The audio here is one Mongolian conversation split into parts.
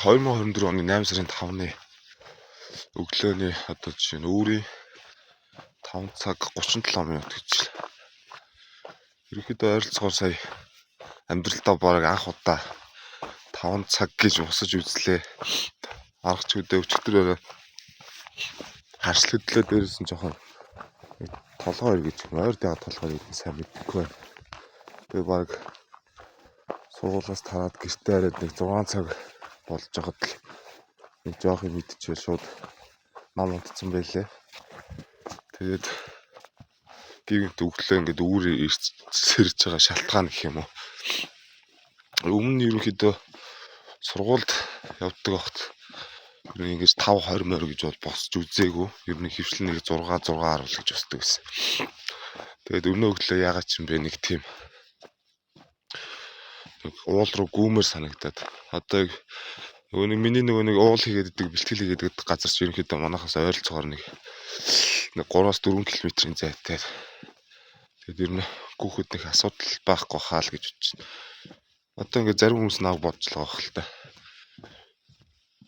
2024 оны 8 сарын 5-ны өглөөний одоо жишээ нь үүрийн 5 цаг 37 минут гэж л. Ерөнхийдөө ойролцоогоор сая амьдралдаа бараг анх удаа 5 цаг гэж босож үзлээ. Аргач хөдөө өчигдөр орой харшил хөдлөө дээрээс нь жоохон толгой өр гэж ойр яга толгой гэдэг сайн мэдэхгүй байна. Тэгээ бараг сургуулиас тараад гэртээ хараад нэг 6 цаг болж байхад л нэг жоох юм идчихэл шууд нам унтсан байлээ. Тэгээд гинт өглөө ингээд үүр сэрж байгаа шалтгаан гэх юм уу. Өмнө нь ерөнхийдөө сургуульд явдаг байхад ер нь ингэж 5 20 морь гэж бол босч үзээгүй. Ер нь хөвчлэн нэг 6 6 10 гэж босдог байсан. Тэгээд өмнө өглөө яагаад ч юм бэ нэг тийм нэг уул руу гүмээр санагдаад одоо нөгөө нэг миний нөгөө нэг уул хийгээд идэг бэлтгэл хийгээд идэг газар чи ерөнхийдөө манахаас ойролцоогоор нэг 3-4 км-ийн зайтай. Тэгээд ер нь гүүхэд нэг асуудал байхгүй хаа л гэж бодож байна. Одоо ингээд зарим хүмүүс навг бодож л байгаа хэл та.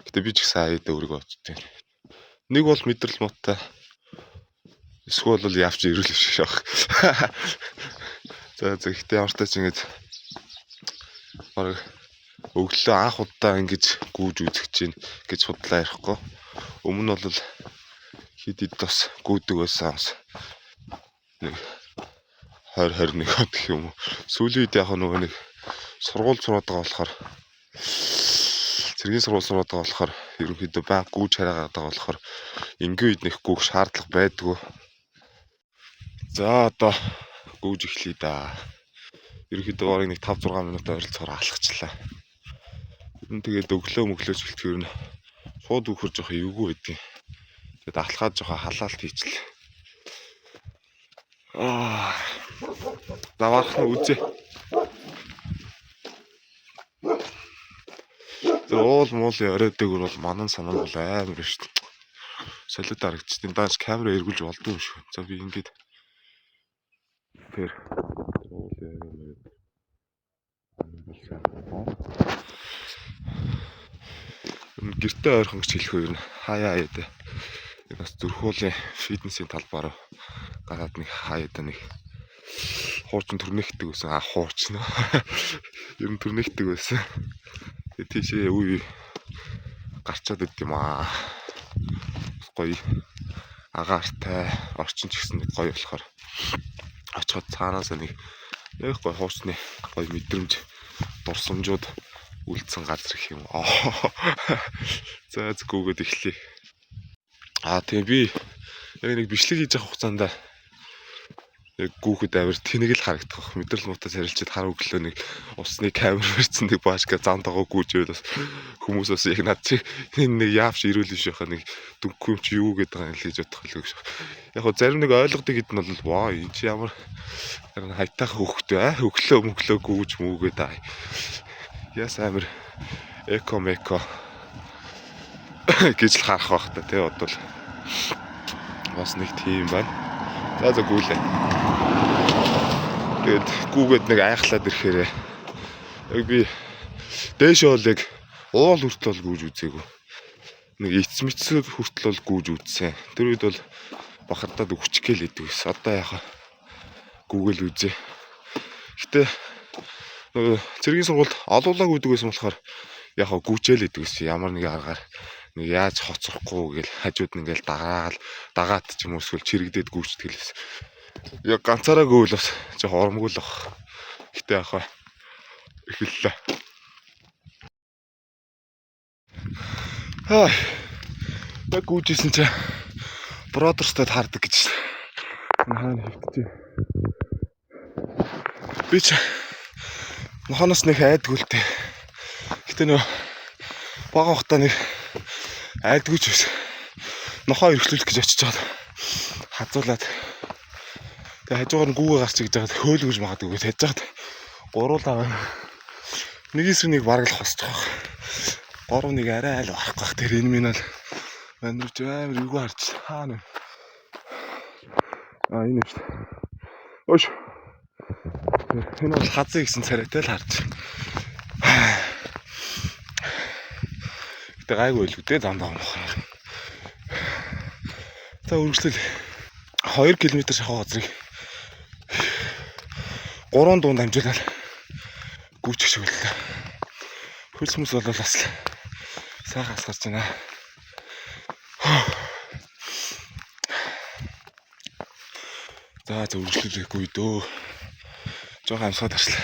Гэтэ би ч гэсэн аяадаа өөрийгөө боддог. Нэг бол мэдрэл муутай. Эсвэл бол явж ирүүл биш шах. За за гэхдээ ямар ч тач ингэж бараг өглөө анх удаа ингэж гүүж үзэх чинь гэж худлаа ярихгүй. Өмнө нь бол хэд хэд бас гүйдэг байсан бас нэг 20 21 он гэх юм уу. Сүүлийн үед яг нөгөө нэг сургууль сураад байгаа болохоор цэргийн сургууль сураад байгаа болохоор ерөнхийдөө байнга гүүж хараагаад байгаа болохоор энгийн үед нэг гүүх шаардлага байдгүй. За одоо гүүж эхлэе да. Ерөнхийдөө бараг нэг 5 6 минут ойролцоогоор алхачлаа. Ер нь тэгээд өглөө мөглөөч гэлтгэр нь шууд үхэр жоох эвгүй байдیں۔ Тэгээд алхаад жоох халаалт хийчлээ. Аа. Даваарх нь үзье. Тэр уул муулын орой дээгүүр бол манан санаа бол амар шүү дээ. Солиод харагдчих. Дааш камера эргүүлж болдгүй юм шүү. За би ингээд тэр уулын орой мөрөд гэртээ ойрхон гэж хэлэх үү ер нь хаяа хаяа. Энэ бас зүрхүүлийн фитнесийн талбар гараад нэг хаяад нэг хуучин төрнөхдөг байсан. А хуучин. Ер нь төрнөхдөг байсан. Тэгээ тийшээ үе гарчаад идэм юм аа. Бас гоё агаартай орчин ч гэсэн гоё болохоор очиход цаанаасаа нэг гоё хуучны гоё мэдрэмж дурсамжууд үлдсэн газар гэх юм. За гүүгээд эхлэе. Аа тэгээ би яг нэг бичлэг хийж явах хугацаанд яг гүүхэд амар тэнэг л харагдах бах. Мэдрэл муутай сарилчид хар өглөө нэг усны камер барьсан нэг баашка зам дагуу гүүж байвал бас хүмүүс бас яг над чи энэ нэг яавч ирүүл биш байхаа нэг дүнхгүй юм чи юу гэдэг юм л гэж бодох л гэж. Яг хоо зарим нэг ойлгодог гэд нь бол ваа энэ чи ямар хайтайхан хөхтэй аа өглөө мөглөө гүүж мүгээд аа. Яс амар эко меко гэж л харах бах та тий бодвол бас нэг тийм байна. За за гүйлээ. Тэгээд гүүгээд нэг айхлаад ирэхээрээ яг би дээшээ бол яг уул хүртэл бол гүүж үзээгүй. Нэг эц мэцэг хүртэл бол гүүж үзсэн. Тэр үед бол бахардаад өгчих гээл идэг байсан. Одоо яхаа гүүгээл үзье. Гэтэ нөгөө цэргийн сургуульд олуулаа гүйдэг байсан болохоор яхаа гүүчээл идэг байсан. Ямар нэг аргаар нэг яаж хоцрохгүй гэл хажууд нь ингээл дагаал дагаад ч юм уу эсвэл чирэгдээд гүйчдэг л байсан. Яг ганцаараа гүйвэл бас жоох урамгүй л баг. Гэтэ яхаа эхэллээ. Аа. Яг гүйжсэн чи бродерстай таардаг гэж. Хаана хэвтэж. Би ч нохоноос нэг айдгүй л дээ. Гэтэ нөө бага ухтаа нэг айдгүй ч байсан. Нохоо эрхлүүлэх гэж очиж чад хазуулаад тэгээ хажуугаар нь гүүгээ гарч гэж байгаад хөөлгөж магадгүй гэж хайж байгаад гуруулаа нэг эсрэг нэг бараг л хосчих واخ. 3 нэг арай л барахгүй бах. Тэр энэ минь бол мань руу амар эвгүй харж хаана. А энэ юм шүү дээ. Өөш. Энэ бол хазан гэсэн царайтай л харж. Гэтэ гайгүй байлгүй дээ зам байгаа юм байна. За үргэлжлэл 2 км шахуу газрыг 3 дунд амжуулаад гүйчих шиг боллоо. Хөлс мөс бол бас сайхан асгарч байна. За за үргэлжлүүлэхгүй дөө. Жохон амьсгаад харчлаа.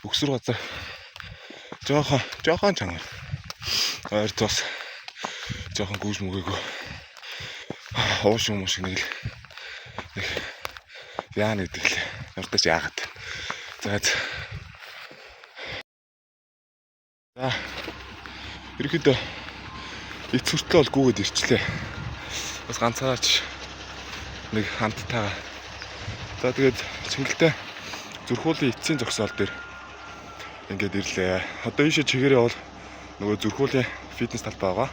Өксөр газар жохон чанга. Ойрт бас жохон гүйж мөгөөгөө. Ууш юм шиг нэг л нэг яана гэдэг лээ. Нуртаж яагаад. За за. За. Ерөнхийдөө эц хүртлээ бол гүгээд ирчлээ. Бас ганцаарч нэг хамттайгаа. За тэгээд Чингэлтэй Зүрхуулийн эцсийн зогсоол дээр ингээд ирлээ. Одоо ийшээ чигээрээ бол нөгөө Зүрхуулийн фитнес талбай байгаа.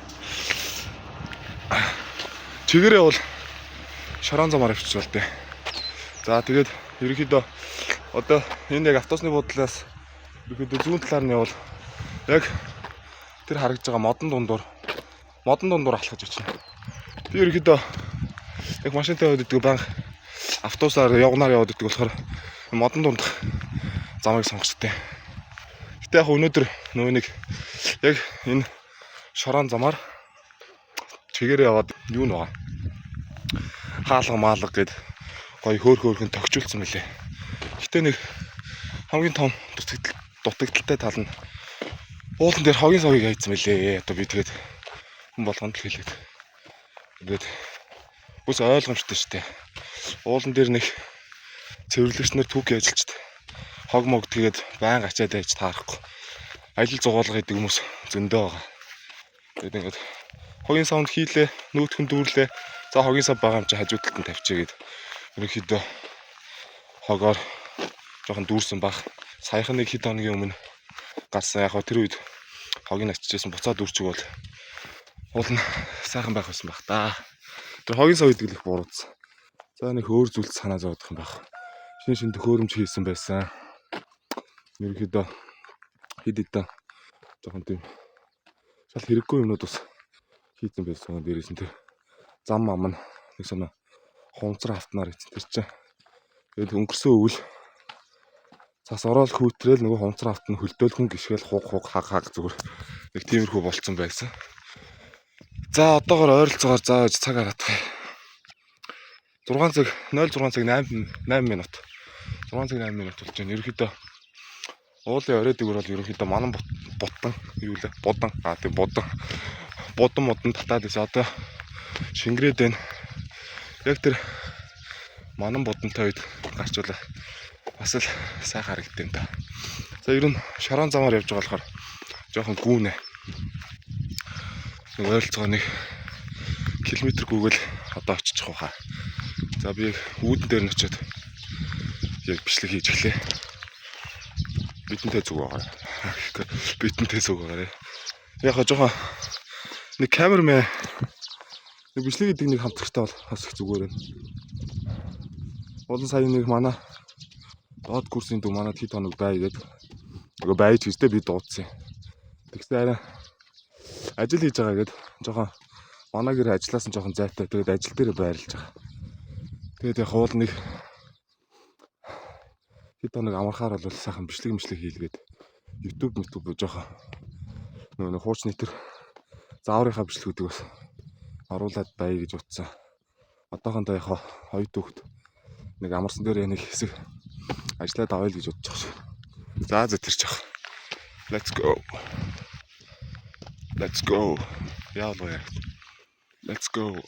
Чигээрээ бол шорон замаар авчиж болтой. За тэгээд ерөнхийдөө одоо энэ яг автобусны буудлаас ерөнхийдөө зүүн талаар нь явбал яг тэр харагдж байгаа модон дундуур алхаж очино. Би ерөнхийдөө яг машинтай яваад идэг, банк автобусаар явганаар яваад идэг болохоор модон дундах замыг сонгочтой. Гэтэ яг өнөөдөр нөгөө нэг яг энэ шорон замаар чигээрээ яваад юу нэг байгаа. Хаалга маалга гэд гоё хөөх хөөхөн тогтчулсан мөлий. Гэтэ нэг хамгийн том дутагдaltaй тал нь уулан дээр хогийн совыг хайцсан мөлий. Одоо би тэгээд хүн болгонд л хэлээд. Ингээд бүс ойлгомжтой шүү дээ. Уулан дээр нэг цэвэрлэгч нар түүх ажиллаж хог мог тэгээд байн ачаад байж таарахгүй. Аялал зугаалга гэдэг хүмүүс зөндөө байгаа. Тэгээд ингээд хогийн савнд хийлээ, нүүтгэн дүүрлээ. За хогийн сав байгаа юм чи хажуу талд нь тавьчихъя гэд ерөнхийдөө хогоор жоохон дүүрсэн баг. Саяхан нэг хэд хоногийн өмнө гарсан. Яг тэр үед хогийг ачижсэн, буцаад дүүрчиг бол уул нь сайхан байх байсан байх та. Тэр хогийн сав гэдэг л их бууруудсан. За нэг өөр зүйлд санаа зовох юм байх. Шинэ шинэ төхөөрөмж хийсэн байсан. Ерөнхийдөө хэд хэдэн жоохон тийм шал хэрэггүй юмнууд бас хийсэн байсан. Дээрээс нь тэр зам ам нь нэг санаа хунцар автнаар хийсэн тэр чинь. Тэгээд өнгөрсөн өвөл цас ороод хүүтрээл нөгөө хунцар авт нь хөлдөөл хүн гიშгээл хуг хуг хаг хаг зүгээр нэг тиймэрхүү болцсон байсан. За одоогор ойролцоогоор за цаг хараадах. 6 цаг 06 цаг 8 8 минут. 6 цаг 8 минут болж байна. Ерөнхийдөө уулын орой дээгүүр бол ерөнхийдөө манан бутан юу лээ? Будан. А тийм будан. Будан мудан татаад байсан. Одоо шингрээд байна. Яг тэр манан будантай үед гарчвал бас л сайхан харагдав юм да. За ер нь шорон замаар явж байгаа болохоор жоохон гүүнэ. Нэг ойролцоогоо нэг километр гүгэл одоо очиж байгаа хаа. За би яг үүдэн дээр нь очиод яг бичлэг хийж эхлэе. Бидэнтэй зүг байгаа. Бидэнтэй зүг байгаа. Яг жоохон нэг камермен нэг бичлэг гэдэг нэг хамтрагтай бол бас их зүгээр байна. Олон сая нэг манай доод курсын дүү манай хэд хоног бай гээд нөгөө байж гэжтэй би дуудсан. Тэгсэн арай ажил хийж байгаа гээд жоохон манай гэр ажиллаас нь жоохон зайтай. Тэгээд ажил дээр байрлаж байгаа. Тэгээд яг уул нэг хэд хоног амархаар бол сайхан бичлэг мичлэг хийлгээд YouTube YouTube жоохон нөгөө нэг хуучны тэр зааврынхаа бичлэгүүдийг бас оруулаад бай гэж утсан. Одоохондоо яг хоёр дүүхт нэг амарсан дээр нэг хэсэг ажиллаад авъя л гэж бодож байгаа шүү. За за тэр чих. Let's go. Let's go. Яалаа яа. Let's go.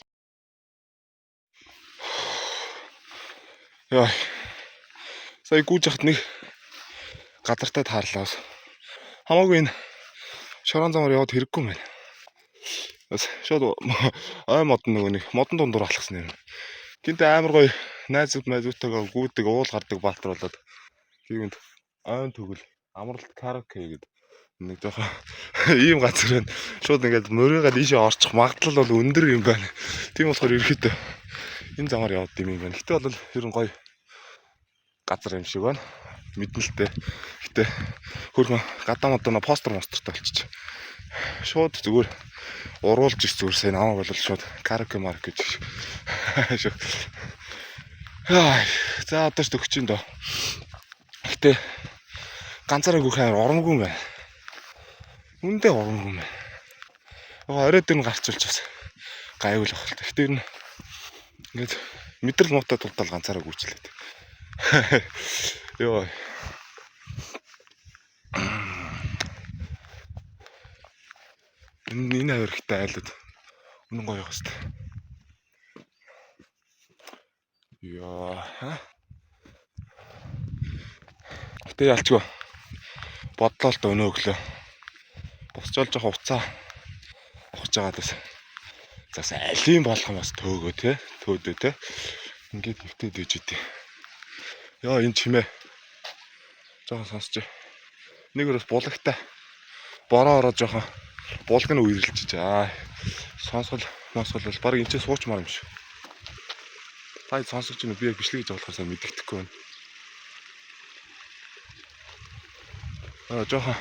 Яа. Сая гүйж хахад нэг газартай таарлаа. Хамаагүй энэ шорон замаар яваад хэрэггүй юм байна. Бас шууд ой модон нөгөө нэг модон дундуур алхсан юм. Гинт амар гоё найзууд майзуудтайгаа гүйдэг, уул гардаг баатар болоод тиймэнд ойн төгөл амралт караоке гэдэг нэг жоохон ийм газар байна. Шууд ингээд мөрийгаа ийшээ орчих магадлал бол өндөр юм байна. Тийм болохоор ерөөхдөө энэ замаар яваад юм байна. Гэтэ бол ер нь гоё газар юм шиг байна. Мэднэ л дээ. Гэтэ хөөрхөн гадаа модоо постэр мостертой болчих. Шууд зүгээр уруулж ир зүгээр сайн намайг бол шууд караоке марк гэж шүү. За, одоо ч төгч юм доо. Гэтэ ганцаараа гүөх амар урамгүй юм байна. Үндэ урамгүй юм байна. Яга орой дээр нь гарчулж бас гайгүй л ах л та. Гэтэ ер нь ингээд мэдрэл муутай тулдал ганцаараа гүйчлээ. Йоо. Энэ авир ихтэй айлууд үнэн гоё явах хэвээр. Яа. Гэтэ ялчгүй. Бодлоо л дөө өнөө өглөө. Босчоол жоохон уцаа ухаж байгаа бас. Зас алийн болгон бас төөгөө те. Төөдөө те. Ингээд нэвтээд ээж идэв. Яа, энэ чимээ. Жоохон сонсч. Нэг өрөөс булагтай. Бороо ороо жоохон булаг нь үерэлчиж аа. Сонсгол мосгол бол баг энэ ч суучмаар юм шиг. Та сонсож байна уу? Би яг бичлэг хийж болохоор сайн мэддэхгүй байна. Аа, жоохон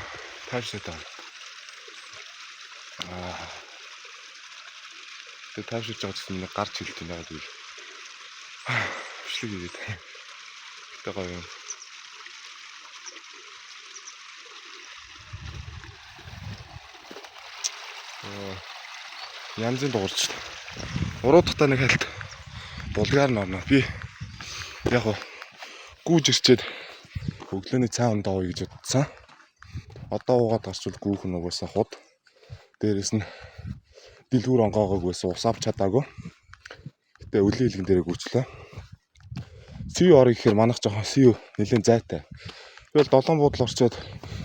тайвшраад байгаа. Аа. Тэгээ тайвширч байгаа гэсэн миний гар чилж байна яагаад гэвэл бичлэг хийгээд. Гэтэ гоё юм. Аа. Янзын дуурч. Уруудахтаа нэг хальт булгаар нь орно. Би яг гүүж ирчээд өглөөний цай ундаа ууя гэж бодсон. Одоо уугаад гарчвал гүүх нь угаасаа худ. Дээрээс нь дэлгүүр онгоогоог байсан, ус авч чадаагүй. Гэтэ өлийн илгэн дээрээ гүйчлээ. Сүү орё гэхээр манайх жоохон сүү нэлээд зайтай. Би бол долоон буудлын орчоод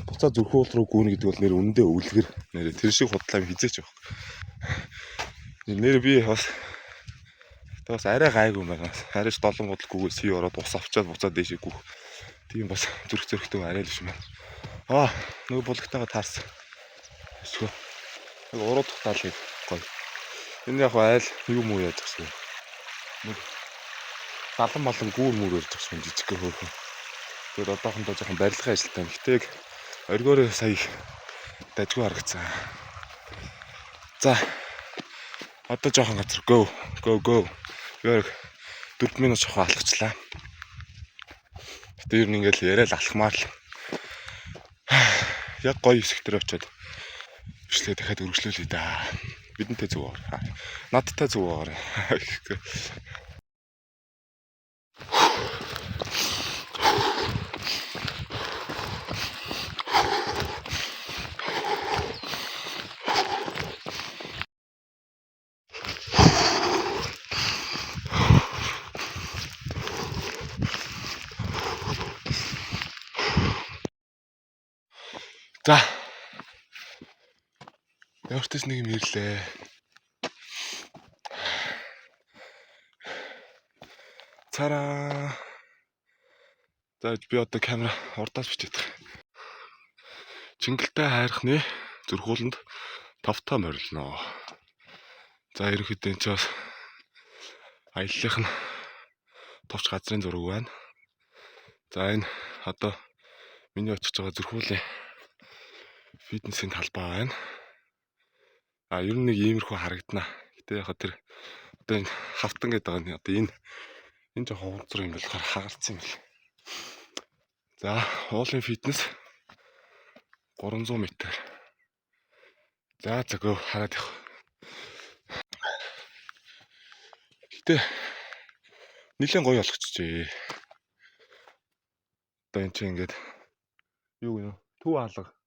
буцаа зүрхүүл рүү гүүнэ гэдэг бол нэр үнэндээ өвлгөр. Нэр тэр шиг худлаа юм хизээч явах. Нэр би бас тэг бас арай гайгүй юм байна. Арайч долоон буудал гүгээ сүү ороод ус авчаад буцаа дээшээ гүөх. Тийм бас зүрх зөрхтэй арай л биш юм байна. Аа, нөгөө булгатайгаа таарсан. Эсвэл нэг уруудах таалыг гоё. Энэ яг айл юу муу яаж байгаа юм. Нэг далан малан гүүр мүр ярьж байгаа юм жижиг хөөхөн. Тэгээд одоохондоо жоохон барилгын ажилтаа. Гэтэ яг оргиороо сая их дажгүй харагцсан. За, одоо жоохон газар go go go. Би яг 4 минут жоохон алхачлаа. Гэтэ ер нь ингээл яриа л алхмаар л яг гоё хэсэг дээр очиод бичлэгээ дахиад үргэлжлүүлье да. Бидэнтэй зүг байгаа. Надтай зүг байгаа. За. Ямар ч нэг юм ирлээ. Цараа. За, би одоо камера урдаас бичээд байгаа. Чингэлтэй хайрхны зүрхууланд тавтаа морилно. За, ерөнхийдөө энэ ч бас аяллах нь товч газрын зураг байна. За, энэ одоо миний очиж байгаа зүрхуулийн фитнесийн талбай байна. А, ер нь нэг иймэрхүү харагдана. Гэтэ яг тэр одоо энэ хавтан гэдэг байгаа нь одоо энэ жоохон хувцар юм болохоор хагарсан юм бэл. За, уулын фитнес 300 м. За, зөгөө хараад явах. Гэтэ нэлээд гоё болгочихжээ. Одоо энэ чинь ингээд юу гэнэ? Төв алга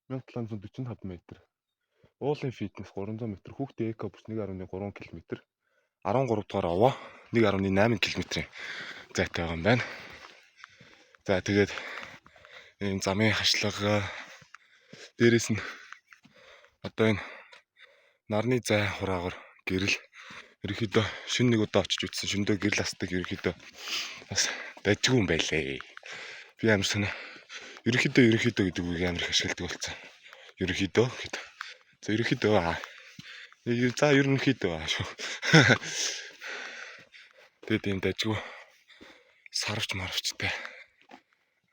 1745 м. Уулын фитнес 300 м, хүүхдийн эко бүс 1.3 км. 13 дугаар овоо 1.8 км-ийн зайтай байгаа юм байна. За, тэгээд ийм замын хашлага, дээрэс нь одоо энэ нарны зай хураагаар гэрэл ерөнхийдөө шин нэг удаа очиж үзсэн, шөндөө гэрэл асдаг, ерөнхийдөө бас дажгүй юм байлээ. Би амар санаа ерөнхийдөө ерөнхийдөө гэдэг үгийг амар их ашигладаг болсон. Ерөнхийдөө гэдэг. За, ерөнхийдөө аа. За, ерөнхийдөө аа шүү. Тэгээд ийм дажгүй сарвч марвчтай.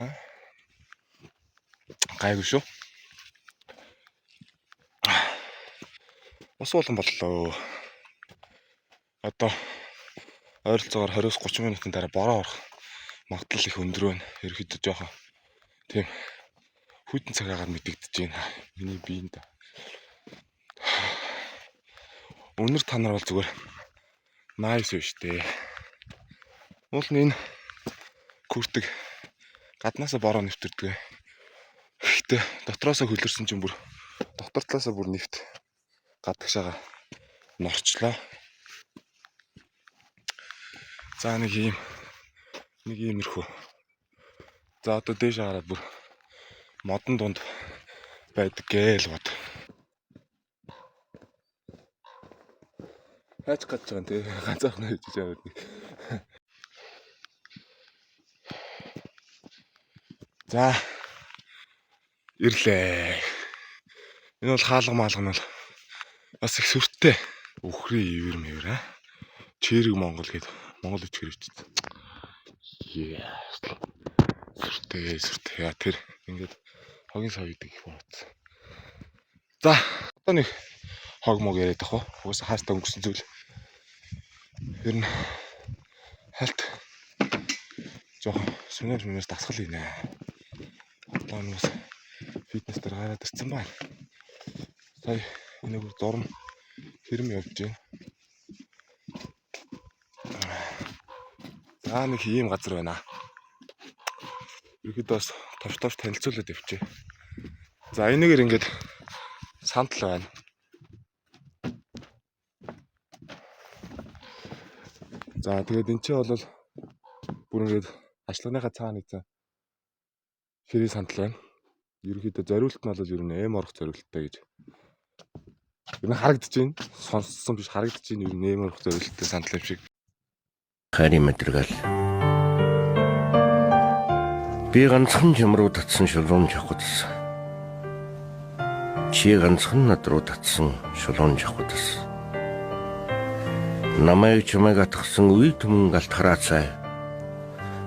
Аа. Гайгүй шүү. Ус уулан боллоо. Одоо ойролцоогоор 20-30 минутын дараа бороо орох магадлал их өндөр байна. Ерөнхийдөө жоохон тийм хүйтэн цагаагаар мэдэгдэж байна. Миний биеинд. Өнөр та нар бол зүгээр nice биш үү? Уул нь энэ күртэг гаднаасаа бороо нэвтэрдэг. Гэхдээ дотроосоо хөлөрсөн чинь бүр дотор талаасаа бүр нэвт гадагшаага норчлоо. За нэг ийм нэг иймэрхүү. За одоо дээш гараад бүр модон дунд байдаг гээл бод. Хайч гаж байгаа юм те. Ганцаархнаа хийж байгаа юм. За ирлээ. Энэ бол хаалга маалга нь бол бас их сүртэй. Үхрийн ивэр мэвэр аа. Чэрэг Монгол гээд Монгол үчгээр ичсэн. Yes. Сүртэй сүртэй. Яа тэр ингээд хогийн сав идэг их бооц. За одоо нэг хог мог яриад ах уу. Угаасаа хаастаа өнгөрсөн зүйл. Ер нь хальт жоохон сүнээр сүнээс дасгал хийнэ. Одоо нь бас фитнес дээр гараад ирсэн байна. Сая энэ бүр зурм хэрэм явж байна. За нэг ийм газар байна. Ерөнхийдөө бас товч товч танилцуулаад явчих. За энэгээр ингээд сантал байна. За тэгээд эн чинь бол бүр ингээд ашлагныхаа цаана нэгэн ширээ сантал байна. Ерөнхийдөө зориулт нь бол ер нь эм орох зориулттай гэж. Ер нь харагдаж байна. Сонссон биш харагдаж байна. Ер нь эм орох зориулттай сантал юм шиг. Хайрын мэдрэгээл. Би ганцхан чам руу татсан шулуун чавхудас. Чи ганцхан над руу татсан шулуун чавхудас. Намайг чамайг атгсан үе түмэн галт хараацай.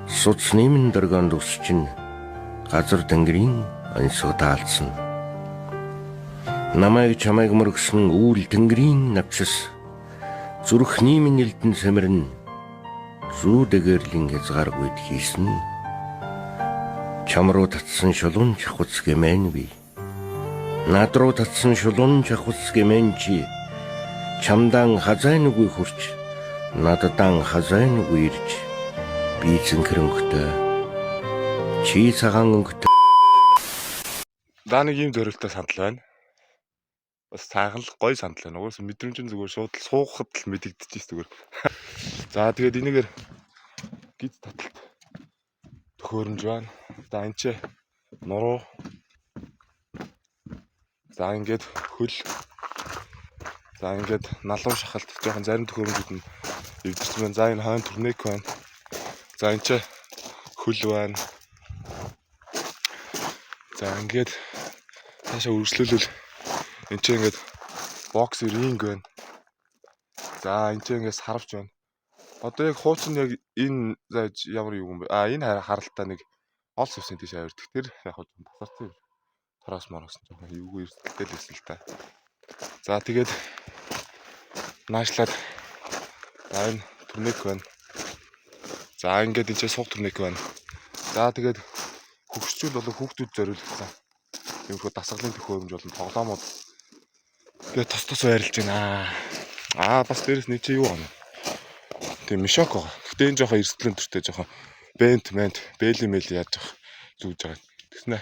Суцны минь дөргөнд үсчин газар тэнгэрийн онцгой даалдсан. Намайг чамайг мөргсөн үүл тэнгэрийн навчис зүрхний минь элдэн сэмэрн зүү дэгэрлийн хязгааргүйд хийсэн. Чам руу татсан шулуун чахуц гэмээн би. Над руу татсан шулуун чахуц гэмээн чи. Чамдаан хазайнгүй хурч, наддаан хазайнгүй ирж. Би цэнхэр өнгөтэй. Чи цагаан өнгөтэй. За нэг ийм зориулттай сандал байна. Бас сайхан л гоё сандал байна. Угаасаа мэдрэмж нь зүгээр шууд л суухад л мэдэгдчихээс зүгээр. За тэгээд энэгээр гиз таталт төхөөрөмж байна. За энэ ч нуруу. За ингээд хөл. За ингээд налуун шахалт жоохон зарим төхөөрөмжүүд нь эвдэрсэн байна. За энэ хойно турник байна. За энэ ч хөл байна. За ингээд цаашаа үргэлжлүүлвэл энэ ч ингээд бокс ринг байна. За энэ ч ингээд сарвч байна. Одоо яг хуучин яг энэ за ямар юу юм бэ? А энэ харалтаа нэг ол сүвсийн тийш авирдаг. Тэр яг хөө тасарсан юм. Тороос мороос жоохон эвгүй эрсдэлтэй л байсан л та. За тэгээд наашлаад за энэ турник байна. За ингээд энэ ч суух турник байна. За тэгээд хөгшчүүл болон хүүхдүүд зориулсан иймэрхүү дасгалын төхөөрөмж болон тоглоомууд тэгээд тос тос байрлаж байна. Аа бас дээрэс нь чи юу байна? Тийм мишок байгаа. Гэтэ энэ жоохон эрсдэл өндөртэй жоохон бент мент бэли мэли яаж явах зүүж байгаа. Тэгснэ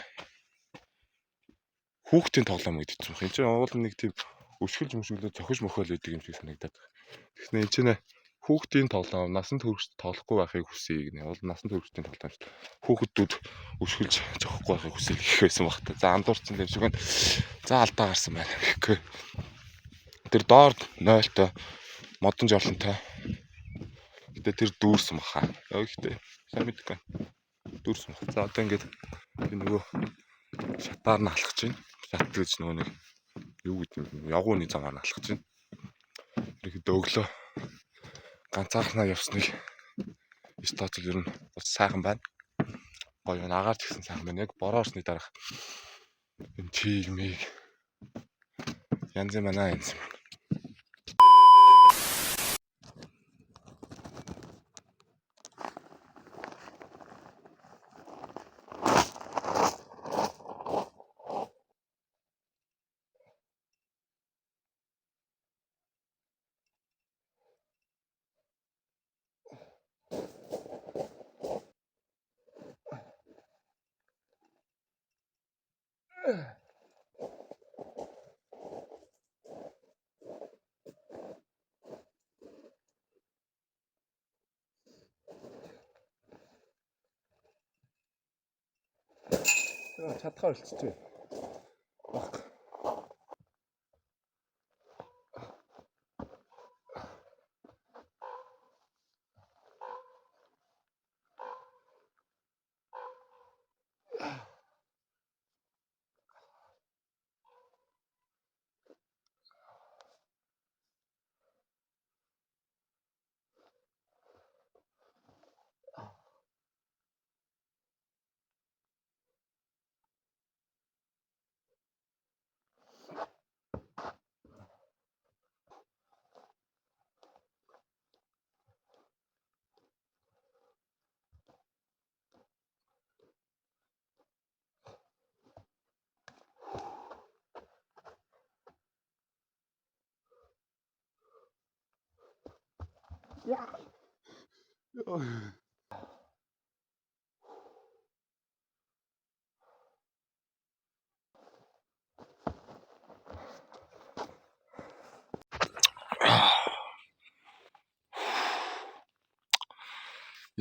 хүүхдийн тоглоом гэдэг чинь. Энд чинь уул нэг тийм өшгөлж мөшгөлөө цохиж мөхөөл байдаг юм шиг санагдаад байна. Тэгснэ энэ чинь хүүхдийн тоглоом насан турш тоглохгүй байхыг хүсье гэнэ. Уул насан туршдын тоглоом шүү дээ. Хүүхдүүд өшгөлж цохихгүй байхыг хүсье гэх байсан баг та. За андуурсан юм шиг байна. За алдаа гарсан байна гэхгүй. Тэр доор нойлтой модон жорлонтой. Гэтэ тэр дүүрсэн баха. Гэхдээ сайн мэдэхгүй. Дүүрсэн баха. За одоо ингээд би нөгөө шатаар нь алхаж байна. Шат гэж нөгөө нэг юу гэдэг юм явгууны замаар нь алхаж байна. Ерөнхийдөө өглөө ганцаархнаа явсныг иш тооцол ер нь бас сайхан байна. Гоё юм агаар ч гэсэн сайхан байна. Яг бороо орсны дараах энэ чиг миг янз юм байна янз юм. Чадхаар болчихжээ. Баг.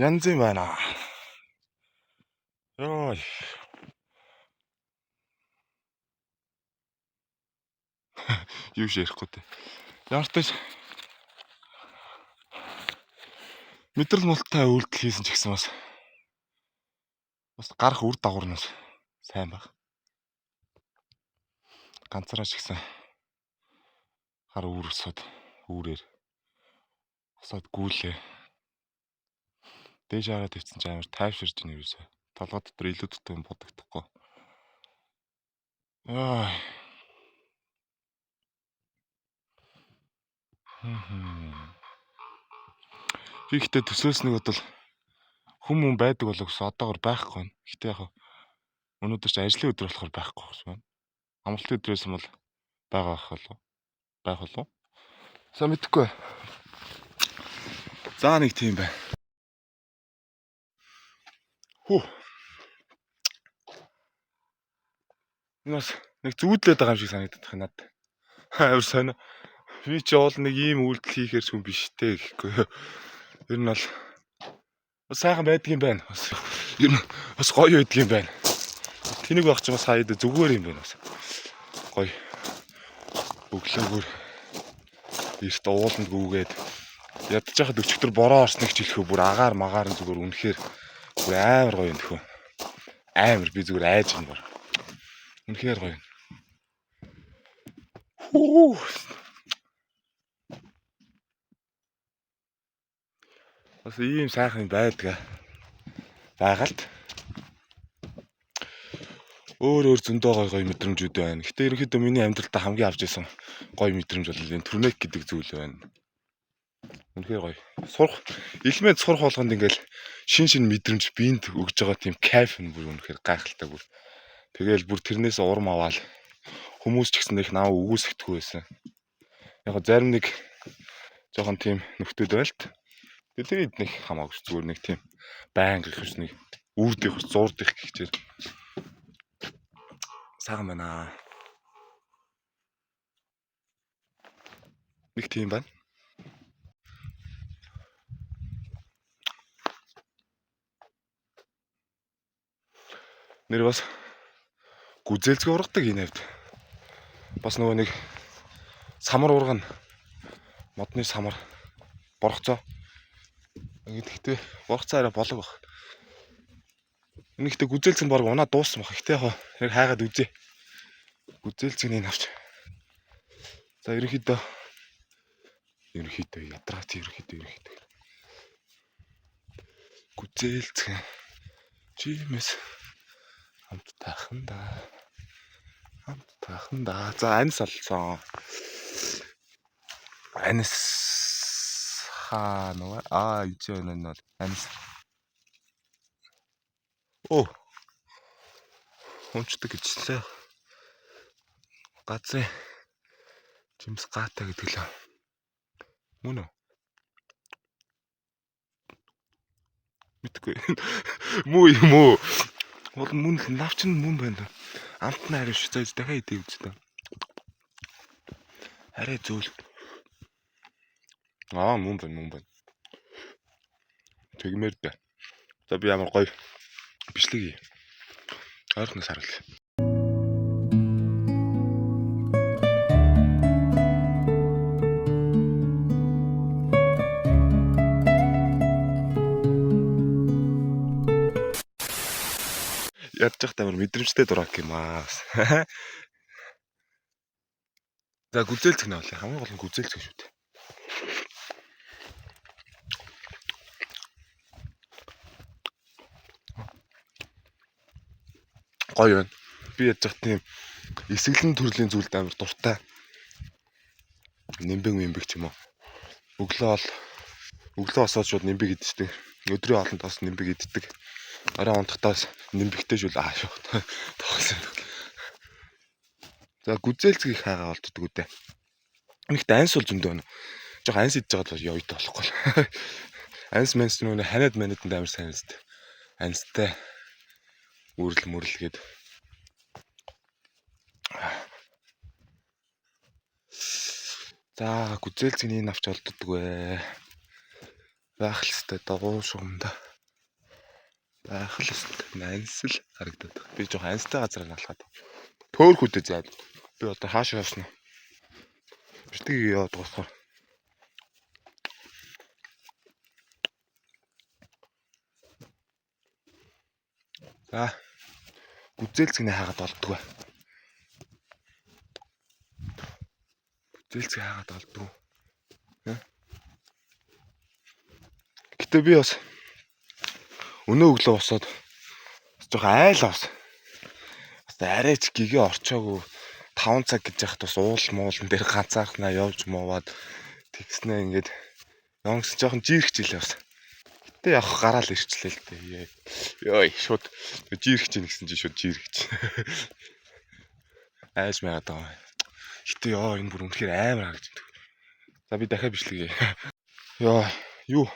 Янз юм байна. Йой. Юу ч ярихгүй те. Ямар ч тач мэдрэл мултай үйлдэл хийсэн ч гэсэн бас гарах үр дагавар нь сайн баг. Ганцаараа ч гэсэн хар үүр өсөд үүрээр босоод гүйлээ. Дээш хараад тавьсан чи амар тайвширж ийн юусаа. Толгой дотор илүү дутуу юм бодогдохгүй. Аа. Би ихтэй төсөөс нэг бодвол хүм байдаг болов гэсэн одоогор байхгүй байна. Гэтэ яг өнөөдөр чи ажлын өдөр болохоор байхгүй байна. Амралтын өдөр байсан бол байгаа байх болов. Байх болов. Сайн мэдэхгүй. За нэг тийм байна. Хүү. Энэ бас нэг зүүдлээд байгаа юм шиг санагдах юм надад. Амар сонио. Би чи уул нэг ийм үйлдэл хийхээр ч хүн биш те гэхгүй. Ер нь бол бас сайхан байдгийн байна. Бас ер нь бас гоё байдгийн байна. Тэнэг байх ч бас хаяад зүгээр юм байна бас. Гоё. Өглөөгөр эрт ууланд гүгээд ядаж хахад өчигдөр бороо орсныг ч хэлэхүү бүр агаар магаар нь зүгээр үнэхээр бүр амар гоё юм төхөө. Амар би зүгээр айж юм бар. Үнэхээр гоё юм. Хүү. Бас ийм сайхан байдгаа. Байгальд өөр зөндөө гоё гоё мэдрэмжүүд байна. Гэтэ ерөнхийдөө миний амьдралдаа хамгийн авч ирсэн гоё мэдрэмж бол энэ турнек гэдэг зүйл байна. Үнэхээр гоё. Сурах, элемент сурах болгонд ингээл шин мэдрэмж биед өгж байгаа тийм кайф нь бүр үнэхээр гайхалтай бүр. Тэгээл бүр тэрнээс урам аваал хүмүүс ч гэсэн их наа үгүйсгэдэггүй байсан. Яг зарим нэг жоохон тийм нөхдүүд байлт. Тэр хэд нэг хамаагүй ш зүгээр нэг тийм байнга их ш нэг үрдих зуурдих гэхчээр сайхан байна. Нэг тийм байна. Нэр бас гүзээлзгэн ургадаг энэ хавьд. Бас нөгөө нэг самар ургана. Модны самар боргоцоо. Ингээд гэхдээ боргоцоо арай болог баг. Энэ ихтэй гүзээлзгэн баг унаа дууссан баг. Гэтэ яг яг хайгаад үзье. Гүзээлзгэнийг авч. За ерөнхийдөө ядраач ерөнхийдөө гүзээлзгэн чимээс хамт тайхан да. Хамт тайхан да. За анис олцсон. Анис хаа нөгөө энэ энэ бол анис. Оо. Унцдаг гэжлээ. Газрын жимс гаатай гэдэг лээ. Мөн үү? Мэдгүй. Мүү юм уу? Бол мөн л навч нь мөн байна. Амт нь арай биш. За дахиад идэ үзье та. Арай зөөл. Мөн байна, мөн байна. Тэгмээр дээ. За би ямар гоё бичлэг хий. Ойрхоноос харуул. Ядж явах амар мэдрэмжтэй дурак юм аа. За, гүзээлцэх нэ болоо. Хамгийн гол нь гүзээлцэх шүү дээ. Гоё байна. Би ядж явах тийм эсэглэн төрлийн зүйлд амар дуртай. Нимбэг мэмбэг ч юм уу. Өглөө ол өглөө босоод шууд нимбэг иддэг. Өдрийн хоолнд бас нимбэг иддэг. Орой унтахтаас нимбэгтэй шүл аа шүү. Тоглосон. За, гүзээлцгийг хайгаа болддөг үү дээ. Нэгт анс бол зөндөө байна. Жох анс идэж байгаа бол ёо болохгүй. Анс манс нүүнэ ханиад маниданд амар сайн үст. Анстай үрэл мөрөл гээд. За, гүзээлцгийн навч олддог вэ. Байх л хэвээр догуу шугамда. Байх л хэвээр анс л харагдаад. Би жоох анстай газар налхаад. Төөрхүүдээ заад. Би одоо хаашаа явсан уу? Битгий яваад болохоор. За, гүзээлцгний хаагаад олддог бай. Гүзээлцгийг хаагаад олддог. Гэтэ би бас өнөө өглөө босоод бас жоохон айл бас. Бас арайч гэгээ орчоогүй 5 цаг гэж яхад бас уул муулан дээр ганцаархнаа явж муугаад тэгснэ ингээд явсан жоохон жирэх жилээ бас. Гэтэ явах гараал ирчлээ л дээ. Йой, шууд жирэх чинь гэсэн чинь шууд жирэх. Айж майгаад байгаа. Гэтэ ёо, энэ бүр үнэхээр амар харагдаж байна. За, би дахиад бичлэгээ. Ёо, юу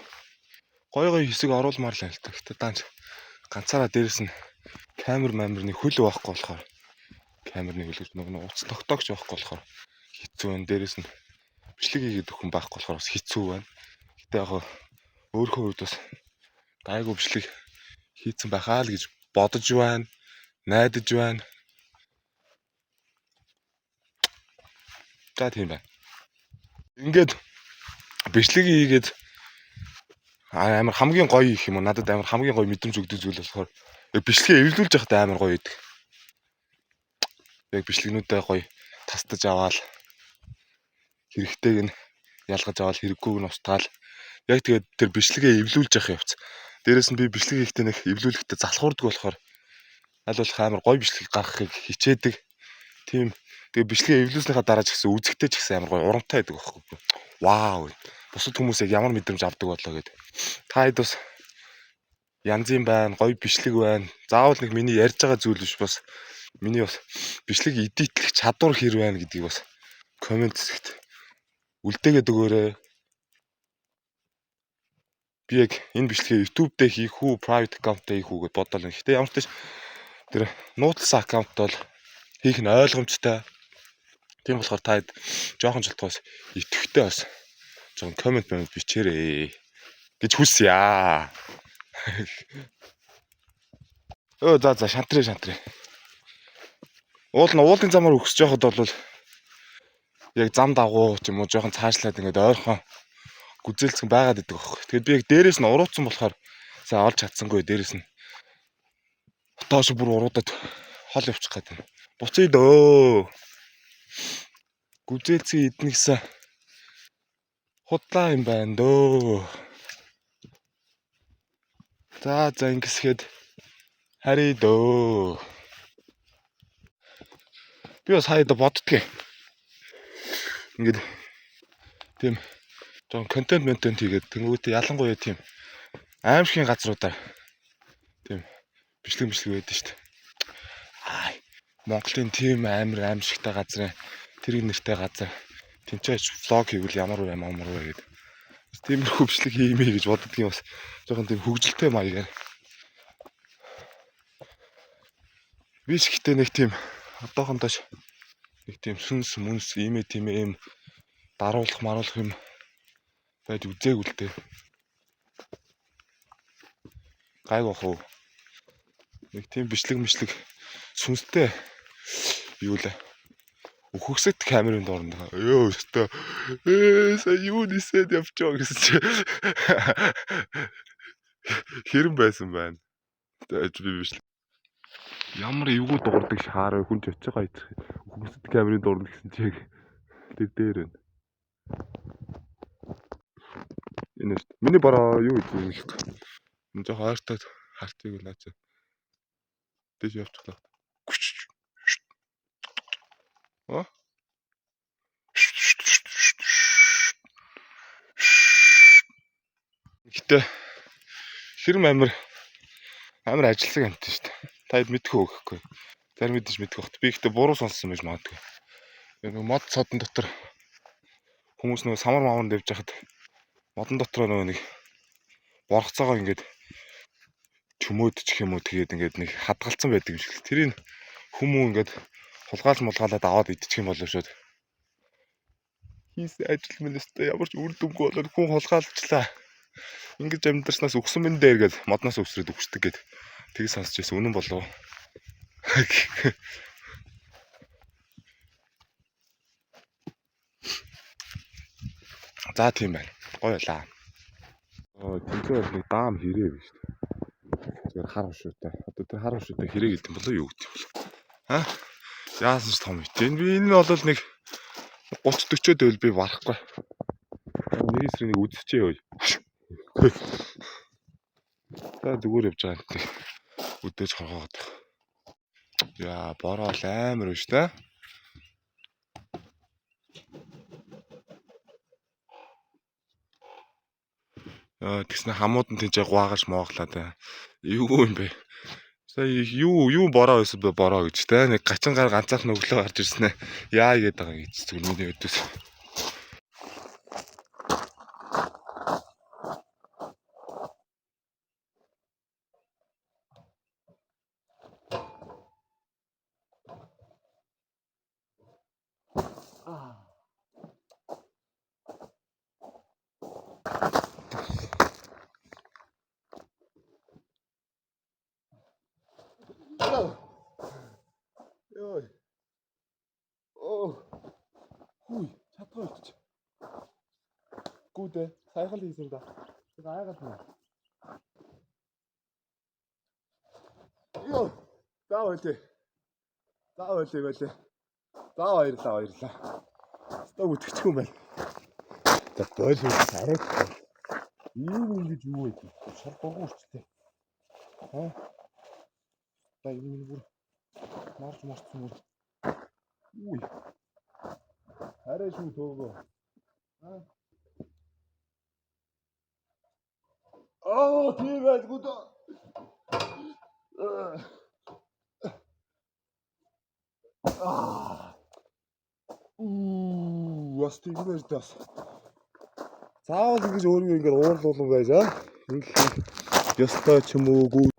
гой гой хэсэг оруулмаар л байна л та. Гэтэ даанч ганцаараа дээрэс нь камер мамерны хөл байхгүй болохоор, камерны хөл гэж нөгөө утас тогтоогч байхгүй болохоор хэцүү байна. Дээрэс нь бичлэг хийгээд өгөх хүн байхгүй болохоор бас хэцүү байна. Гэтэ яг өөрийнхөө хувьд бас гайгүй бичлэг хийцэн байхаа л гэж бодож байна. Найдаж байна. За, тийм байна. Ингээд бичлэг хийгээд амар хамгийн гоё их юм уу? Надад амар хамгийн гоё мэдрэмж өгдөг зүйл болохоор яг бичлэгээ эвлүүлж байхдаа амар гоё идэг. Яг бичлэгнүүдээ гоё тастаж аваал, хэрэгтэйг нь ялгаж аваал, хэрэггүйг нь устгаал, яг тэгээд тэр бичлэгээ эвлүүлж явах явц. Дээрээс нь би бичлэг хийхдээ нэг эвлүүлэхдээ залхуурдаг болохоор аль болох амар гоё бичлэг гаргахыг хичээдэг. Тийм, тэгээ бичлэгээ эвлүүлснийхаа дараа ч гэсэн үзэхдээ ч гэсэн амар гоё урамтай байдаг байхгүй. Вау. Бусад хүмүүс яг ямар мэдрэмж авдаг болоо гэдэг. Та хэд бас янзын байна, гоё бичлэг байна. Заавал нэг миний ярьж байгаа зүйл биш, бас миний бас бичлэг edit лэх чадвар хэр байна гэдгийг бас comment хэсэгт үлдээгээд өгөөрэй. Би яг энэ бичлэгээ YouTube дээр хийх үү, private account дээр хийх үү гэд бодлоо. Гэхдээ ямар ч тач тэр нууцлсан аккаунт бол хийх нь ойлгомжтой. Тийм болохоор та хэд жоохон чултгаас итгэвтэй бас жоохон comment мэн бичээрэй гэж хүсье. Өө, за за, шантрээ шантрээ. Уул нь уулын замаар өгсөж байхад бол яг зам дагуу ч юм уу жоохон цаашлаад ингээд ойрхон гүзээлцгэн байгаад идэг байхгүй. Тэгээд би яг дээрээс нь урууцсан болохоор сайн олж чадсангүй, дээрээс нь доош бүр уруудад хол явчих гээд байна. Буцъя дөө. Гүзээлцгэн идэнэ гэсэн худлаа юм байна дөө. За за, ингэсгээд харъя дөө. Би бас хаяада боддгийг. Ингээд тийм жоон контент ментент хийгээд тэнгуүтээ ялангуяа тийм аимшигын газруудаар тийм бичлэг бичлэг байдаг шүү дээ. Аа, Монголын тийм амар аимшигтай газрын тэрэг нэртэй газар тэнцээч vlog хийвэл ямар вэ, ямар вэ гэдэг. Тиймэрхүү бичлэг хиймээ гэж боддгийн, бас жоохон тийм хөгжилтэй маягаар. Би ч гэтээ нэг тийм одоохондоо нэг тийм сүнс мүнс ийм тийм юм даруулах маруулах юм байж үзээгүй л дээ. Гайг бах уу. Нэг тийм бичлэг мишлэг Сүнстэй юу лээ? Үхэгсэт камерын доорнд. Йоо өстөө. Сая юу нисээд явчихоо гэсэн чи. Хэрэн байсан байна. Тэгэж би биш. Ямар эвгүй дуурдаг шаар хүн ч очиж байгаа идэх. Үхэгсэт камерын доорнд гэсэн чи яг тэр дээр байна. Энэ шүү. Миний бороо юу гэдэг юм бэ? Энэ жоо ойртоод хартыг наач. Дэж явчихлаа. А? Гэтэ хэрэм амар амар ажилсаг амт шүү дээ. Та хэд мэдэх үү гэхгүй. Зарим мэдэж мэдэх бахт. Би гэтэ буруу сонссон байж магадгүй. Нэг мод содон дотор хүмүүс нөгөө самар мавранд явж хахад модон дотор нөгөө нэг боргоцоогоо ингээд чөмөөд ч юм уу тэгээд ингээд нэг хадгалцсан байдаг юм шиг. Тэрийг хүмүү ингээд хулгаал мулгаалаад аваад идчих юм болов шүүд. Хийсэн ажил минь өстой ямар ч үр дүнгүй болоод хүн хулгаалчлаа. Ингэж амьдарснаас өгсөн минь дээр гээд модноос өсрөөд өгчдөг гээд тийг сонсч байсан, үнэн болов. За тийм байна. Гоё байлаа. Оо тэнцээ бол нэг даам хэрэг биш үү? Зүгээр хар хушуутай. Одоо тэр хар хушуутай хэрэг гэдэг юм болов юу гэдэг юм бол. Аа? Яасан ч том ит. Энэ би энэ бол нэг 30 40-од байвал би барахгүй. Нэг эсрэг нэг үдчихээ ёо. За зүгээр явж байгаа юм тийм. Өдөөж хоргоогод. Яа, бороо л амар биш та. Тэгснэ хамууд нь тийч гуаагаж мооглаа та. Юу юм бэ? Сая юу юу бороо байсан бэ бороо гэж те. Нэг гачин гар ганцаарх нүглөө гарч ирсэн ээ. Яа гээд байгаа гэж зүгээр миний өдөөс. Йой. Оо. Хүй, чадгаа болчих. Гүдэ, саяхан л хийсэн да. Тэр айгаад нэ. Йоо. За байлээ. За байлээ байлээ. За баярлаа баярлаа. Өстой үтгэчих юм байна. За бойл арай. Ийм ингэж юу вэ? Шар дургу үрчтэй. Аа. За энэ бүр марч марцсан бүр. Үгүй. Арай шүү төөгөө. Аа. Аа, тийм байлгүй дөө. Аа. Уу, бас тийм байж бас. Заавал ингэж өөрийгөө ингэж уурлуулсан байж аа. Ингэх ёстой ч юм уу гүү.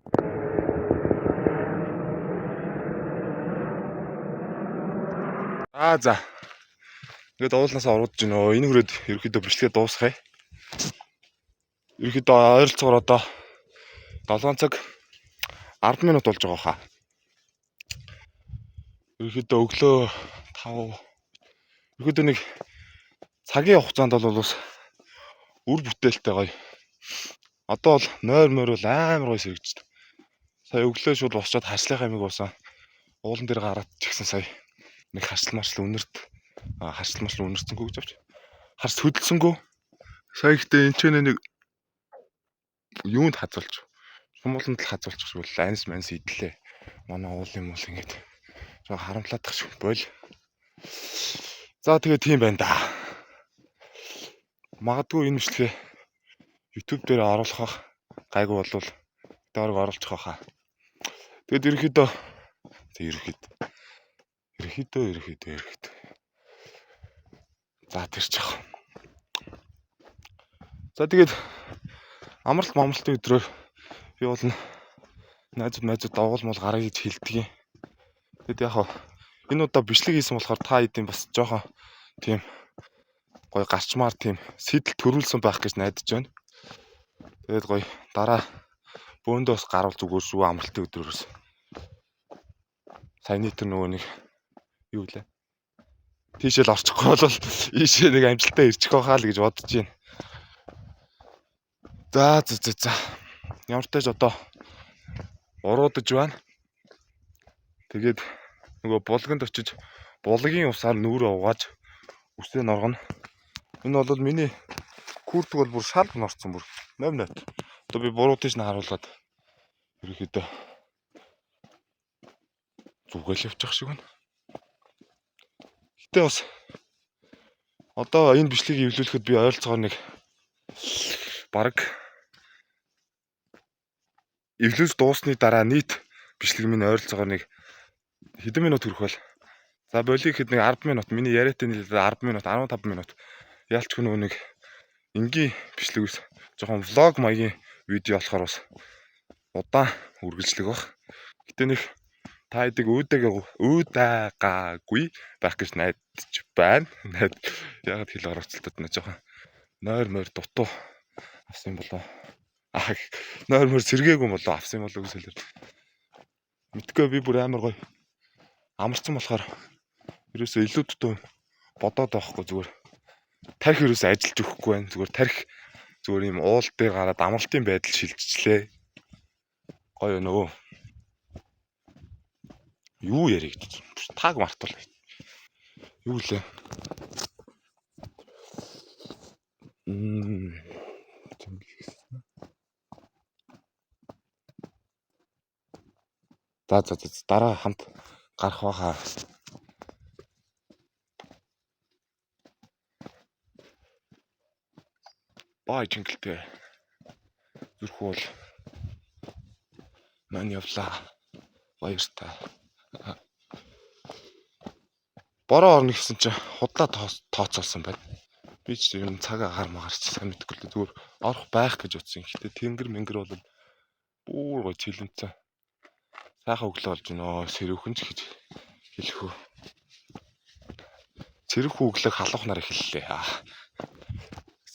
Аа за. Ингээд уулнасаа оруудж гинөө. Энэ хүрээд ерөөхдөө бичлэгээ дуусгая. Ерөөхдөө ойролцоогоор одоо 7 цаг 10 минут болж байгаа хаа. Ерөөхдөө өглөө 5 ерөөхдөө нэг цагийн хугацаанд бол бас үр бүтээлтэй гоё. Одоо бол нойр мойр бол амар гоё сэрэгждэг. Сая өглөө шууд босчоод харслынхаа амиг уусан. Уулан дээр гараад ч ихсэн сая нэг харсал марсал үнэрт харсал марсал үнэрцэнгүй гэж авч. Харс хөдөлсөнгөө. Сая ихтэй энэ ч нэг юунд хазуулж шумууланд л хазуулчих шиг бол анс манс идлээ. Манай уулын мул ингээд жоо харамлаадах шиг боль. За тэгээ тийм байна да. Магадгүй энэ бичлэгээ YouTube дээр оруулах бах. Гайгүй болвол доорог оруулчих байхаа. Тэгэд ерөнхийдөө ерөнхийдөө. За тэр ч яах. За тэгээд амралт мамралтын өдрөөр би бол найзууд дагуулмал гараа гэж хэлдэг юм. Тэгэд яг хаа энэ удаа бичлэг хийсэн болохоор та хэдийн бас жоохон тийм гоё гарчмаар тийм сэтэл төрүүлсэн байх гэж найдаж байна. Тэгээд гоё дараа бөөндөө бас гарвал зүгээр шүү амралтын өдрөөрөөс. Саяны тэр нөгөө нэг юу лээ. Тийшэл орчихгүй бол ийшээ нэг амжилттай ирчих байхаа л гэж бодож байна. За за за за. Ямар ч тач одоо уруудаж байна. Тэгээд нөгөө булганд очиж булгийн усаар нүүрээ угааж үсээ норгоно. Энэ бол миний куртк бол бүр шал норцсон бүр 0 0. Одоо би буруу тийш нь харуулад ерөөхдөө зүгэл явчих шиг байна. Гэтэ бас одоо энэ бичлэгийг эвлүүлэхэд би ойролцоогоор нэг бараг эвлүүлж дуусны дараа нийт бичлэг минь ойролцоогоор нэг хэдэн минут хүрэх вэ? За болиг гэхэд нэг 10 минут, миний яриатай нийлээд 10 минут, 15 минут. Ялч нөгөө нэг энгийн бичлэг ус жоохон vlog маягийн видео болохоор бас удаан үргэлжлэх баг. Гэтэ нэг та хэдийг үүдаагаагүй байх гэж найдаж байна. Найд ягаад хэл орооцолтод нэ жоохон нойр мойр дутуу авсан юм болоо. Аа, нойр мойр сэргээгүй болоо авсан юм болоо гэж хэлэр. Мэдгүй, би бүр амар гоё амарсан болохоор ерөөсөө илүү дутуу бодоод байхгүй, зүгээр тарих ерөөсөө ажиллаж өгөхгүй байна. Зүгээр тарих зүгээр юм уул дээр гараад амралтын байдал шилжчихлээ. Гоё нөө. Юу яригдчих. Таг мартвал. Юу лээ? За за за, дараа хамт гарах байхаа. Бай, чингэлтэй. Зүрх уул. Мань явлаа. Баяртай. Бороо орно гэсэн чинь худлаа тооцоолсон байна. Би ч ер нь цаг агаар магаар ч сайн мэдэхгүй л, зүгээр орох байх гэж утсан. Гэтэ тэнгэр мэнгэр бол бүр гой цэлэмцэн. Сайхан өглөө болж байна. Сэрүүхэн ч гэж хэлэх үү. Сэрүүхэн өглөөг халуухнаар эхэллээ.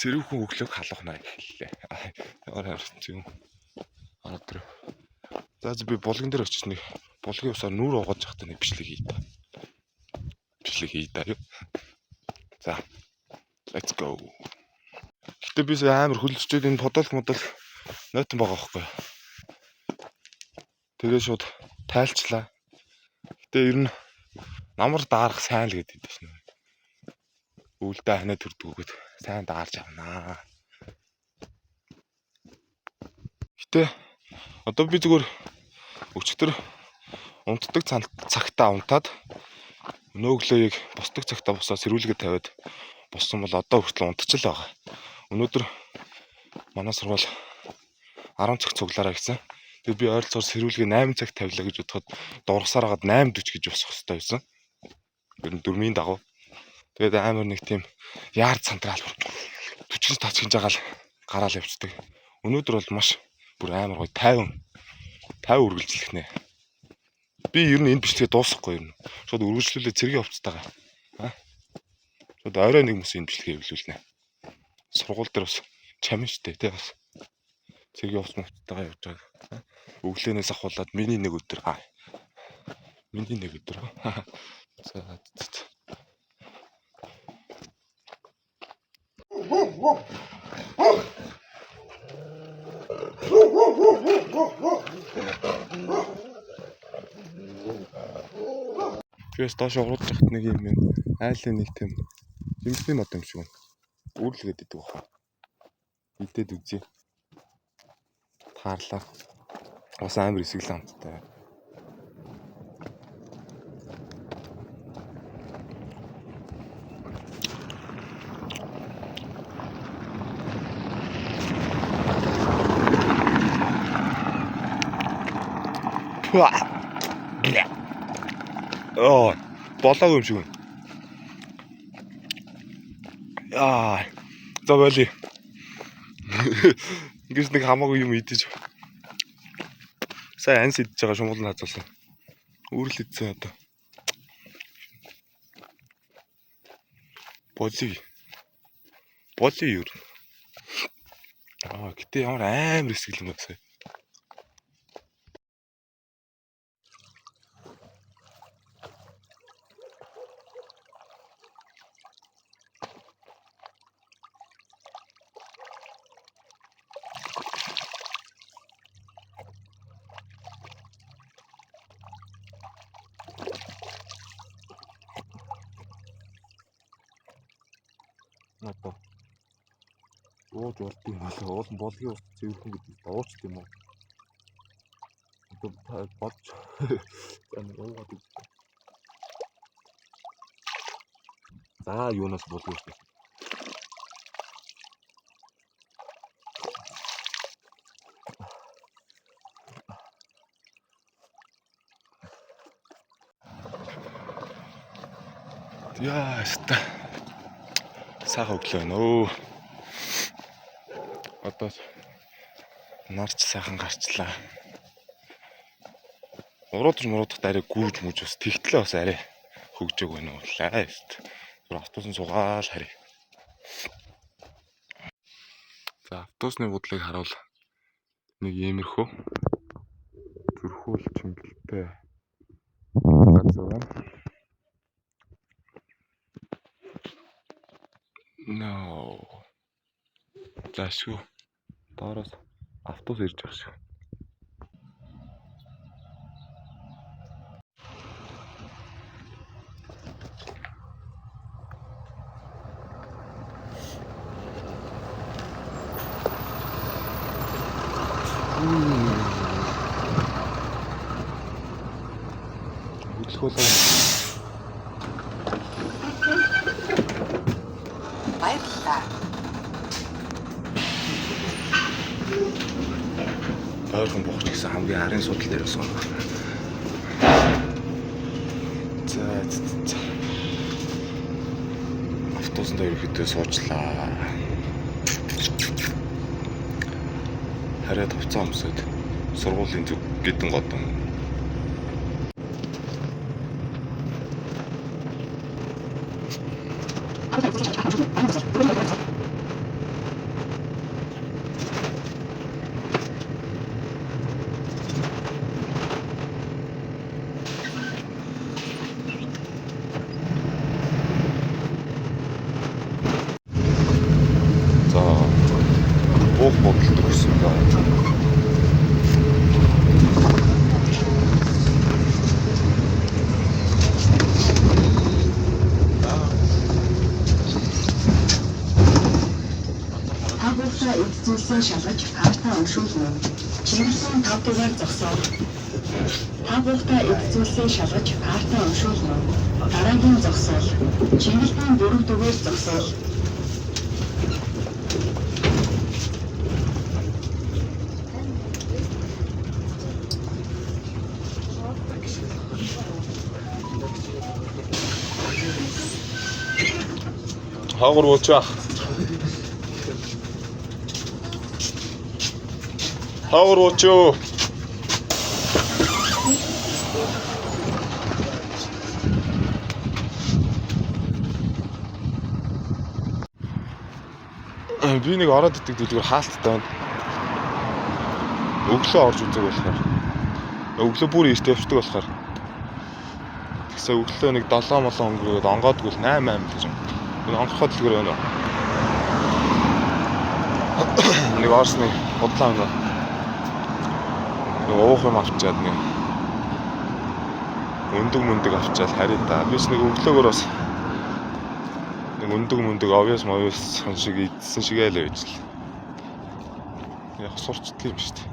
Сэрүүхэн өглөөг халуухнаар эхэллээ. Ямар харсан юм. Ороод ирэв. За би булган дээр очиж нэг булгийн усаар нүүр угааж явахдаа нэг бичлэг хий та. Бичлэг хий та юу. За. Let's go. Гэтэ би сая амар хөлсчээд энэ подолк модол нойтон байгаа байхгүй. Тэгээ шууд тайлчлаа. Гэтэ ер нь намар даарах сайн л гэдэг шнэ. Үүлдээ ханаа төрдгүүгээд сайн даарч авнаа. Гэтэ одоо би зүгээр өчигдөр унтдаг цагтаа унтаад, өнөөглөөийг босдог цагтаа босоо, сэрүүлгээ тавиад боссон бол одоо хүртэл унтчихл байгаа. Өнөөдөр манай сургууль 10 цаг цуглаараа гэсэн. Тэгээд би ойролцоогоор сэрүүлгээ 8 цаг тавилаа гэж бодоход дургасаар хагаад 8:40 гэж босох хэрэгтэй байсан. Ер нь дөрмийн дагуу. Тэгээд амар нэг тийм яар цантраал 40 тацгинж байгаа л гараал явцдаг. Өнөөдөр бол маш бүр амар гоё 50 50 үргэлжлэх нэ. Би ер нь энэ бичлэгээ дуусгахгүй ер нь. Шууд үргэлжлүүлээ цэргийн хувцастайгаа. Аа. Шууд орой нэг мөс энэ бичлэгээ эвлүүлнэ. Сургууль дээр бас чамин штэ тий бас. Цэргийн хувцас мувцтайгаа явж байгаа. Өглөөнөөс ахуулаад миний нэг өдөр. Аа. Миний нэг өдөр. За за. Тэгээс доош уруудж яхад нэг юм юм айлын нэг тийм жимсний мод юм шиг байна. Үүрлэгээд идэг баха. Идээд үзье. Таарлаа. Бас амар эсэглэн амттай. Оо, болоогүй юм шиг байна. Яа. За боли. Ингэс нэг хамаагүй юм идэж. Сая анс идэж байгаа шумгал наазуулсан. Үүрэл идсэн одоо. Боли. Боли юу? Аа, гэтээ ямар амар эсгэл юм бэ сая. Одоо ууж болдго юм болоо. Уул нь булгийн ус цэвэрхэн гэдэг дуучд юм уу? Одоо бодж за нэг уугаад үзье. За юунаас булгийн ус. Яа, өста. Сайхан өглөө байна өө. Одоо нарч сайхан гарчлаа. Уруудаж муруудахад арай гүүж мүж бас тэгтлээ бас арай хөгжөөг байна уу лаа. Түр автобусын суугаал харъя. За автобусны буудлыг харуул нэг иймэрхүү зүрхүүл чингэлтэй газар байна. No. За шүү. Доороос автобус ирж байгаа шиг. Хөдөлгөөлөө. Баярлалаа. Ойрхон буух ч гэсэн хамгийн арын судал дээр сууна. За за. Автобусанд ерөнхийдөө суучлаа. Хараад хувцас өмсөд сургуулийн зүг гидэн годон. За буух бодолд өгсөн даа. Та бүхэн эд зүйлсээ шалгаж картаа уншуулна. Чингэлэн 5 дугаар зогсоол. Та бүхэн эд зүйлсээ шалгаж картаа уншуулна. Дараагийн зогсоол. Чингэлэн 4 дугаар зогсоол. Хоогор буучих. Хоогор буучих. Би нэг ороод идэг дэлгүүр хаалттай байна. Өглөө орж үзег болохоор. Өглөө бүр эрт явцдаг болохоор. Тэгсээ өглөө нэг 7 молон өнгөрөөд онгоодгүй 8 8 гэж юм. Энэ онгорхой дэлгүүр байна уу? Нэг орсны худлаа байна. Нэг уух юм авчиад нэг өндөг мөндөг авчиад харъя да. Би ч нэг өглөөгөр бас нэг өндөг мөндөг овьёс мовьёс хон шиг идсэн шиг л байж л. Яг сурчдаг юм шүү дээ.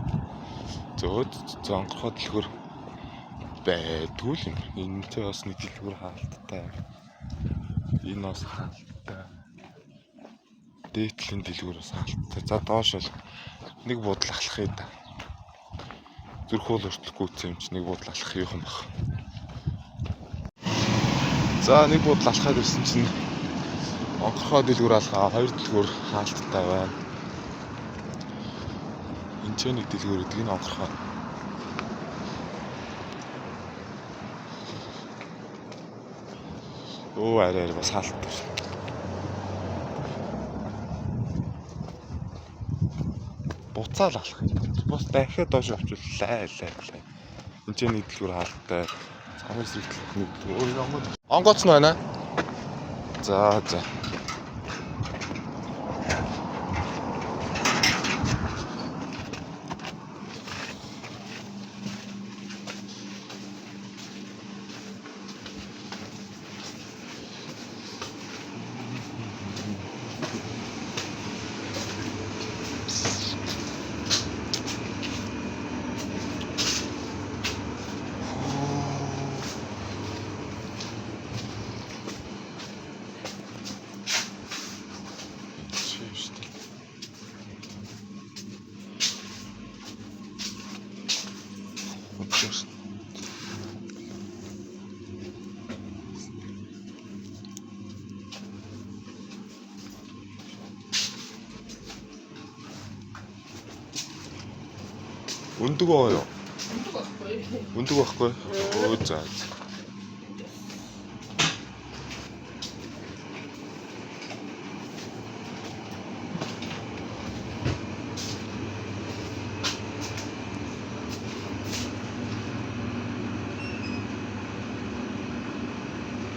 Зөөд онгорхой дэлгүүр байдгүй л юм. Энэтэй бас нэг дэлгүүр хаалттай. Энэ бас хаалттай. Дээдлийн дэлгүүр бас хаалттай. За доош бол нэг буудал алхах юм да. Зүрхүүл хүртэл гүйцсэн юм чи нэг буудал алхах юм баг. За нэг буудал алхаад ирсэн чинь онгорхой дэлгүүр алхаа, хоёр дэлгүүр хаалттай байна. Энд ч нэг дэлгүүр гэдэг нь онгорхой. Өө арай арай бас хаалттай шин. Буцаал алах юм. Бус дахиад доош явчихлаа лай лай. Энд ч нэг дэлгүүр хаалттай. Замын сэргэлт нэг дэлгүүр. Өө онгоц. Онгоц нь байна. За за. Юм шиг. Өндөг байгаа юу? Өндөг байхгүй. Өндөг байхгүй. Өө за.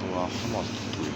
Нөгөө авах нь олддоггүй.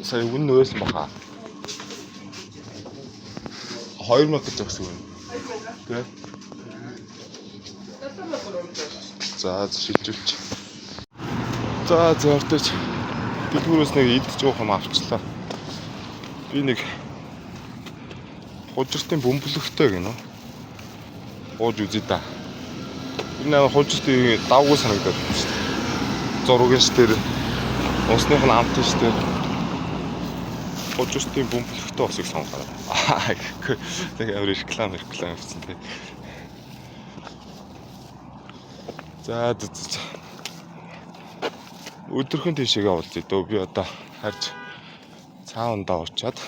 Сая үн нөөсөн баха. 2000 гэж өгсөн юм. Тэ? За шилжүүлч. За зөртөж дэлгүүрээс нэг идэж уух юм авчлаа. Би нэг хужиртын бөмбөлөгтэй гэнэ. Ууж үзье да. Энэ амар хужиртын давгүй санагдаад байна шүү дээ. Зураг ш тэр усных нь амт ш тэр хужиртын бөмбөлөгтэй усыг сонгоо. Аа нэг амар реклам явуулсан тий. За за. Өдөрхөн тийшээгээ уулзъя дөө. Би одоо харж цааундаа уучаад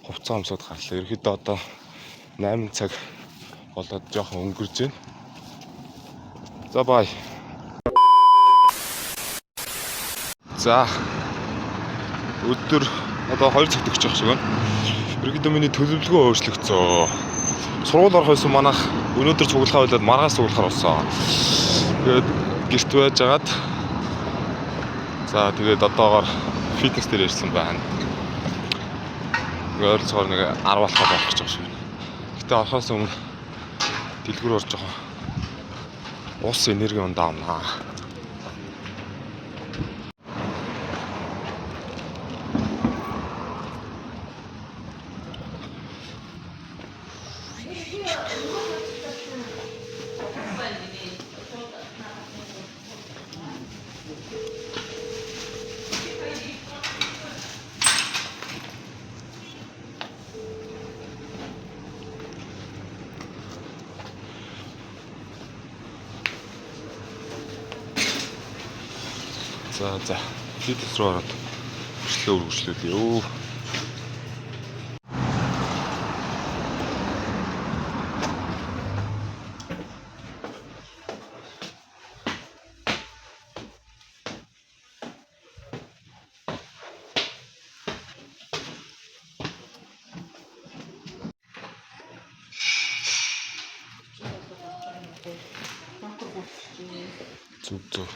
хувцас өмсөд гарлаа. Ерөнхийдөө одоо 8 цаг болоод жоохон өнгөрж байна. За бай. За өдөр одоо 2 цаг төгсөх шиг байна. Ерөнхийдөө миний төлөвлөгөө өөрчлөгдсөн. Сургууль орох байсан манайх өнөөдөр цуглахаа болоод маргааш цуглахаар болсон. Тэгээд гэрт байж агаад за тэгээд одоогоор фитнес дээр ирсэн байна. Ингээ ойролцоогоор нэг 10 болохоо болох гэж байгаа шиг. Гэтэ орохоос өмнө дэлгүүр орж байгаа. Ус энерги ундаа авнаа. За фитнес руу ороод бичлэгээ үргэлжлүүлье. Өө. Зүг.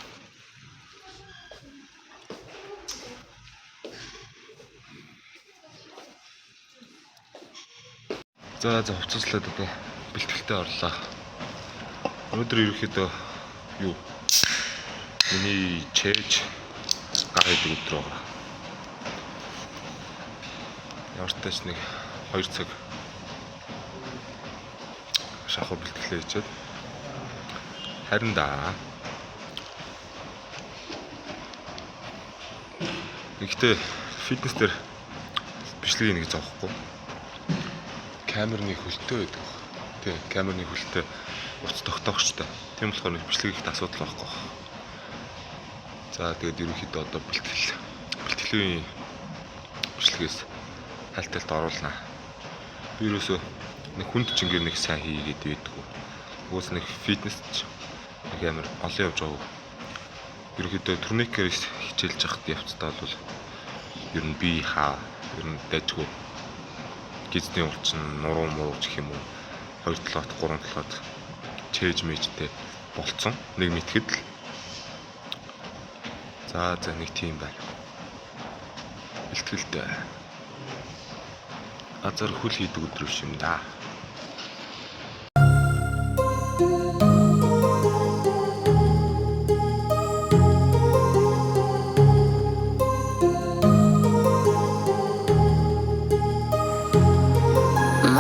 За хувцаслаад одоо бэлтгэлтэй орлоо. Өнөөдөр ерөнхийдөө юу? Миний чэж гар хийдэг өдөр байгаа. Ямар ч тач нэг 2 цаг шахуу бэлтгэлээ хийчихэд харин да. Гэхдээ фитнес дээр бичлэгийг нэг зовхгүй. Камерны хөлтөө байдаг. Тий, камерны хөлтөө уц тогтоогчтой. Тийм болохоор нэг бичлэг хийхэд асуудал байхгүй. За тэгээд ерөнхийдөө одоо бэлтгэлийн бичлэгээс хайлталд оруулнаа. Би ерөөсөө нэг хүнд чингэр нэг сайн хийгээд байдгүй. Угаас нэг фитнес ч нэг Нэг амар олон явж байгаагүй. Ерөнхийдөө турникээр хичээлж явахад явцдаа бол ер нь би хаа ер нь дайжгүй. Гизний улчин нуруу муруу гэх юм уу 2 7-т 3 7-т чээж мэжтэй болцсон. Нэг мэтгэд л. За за нэг тийм байна. Бэлтгэлтэй. Азар хөл хийдэг өдөр биш юм да.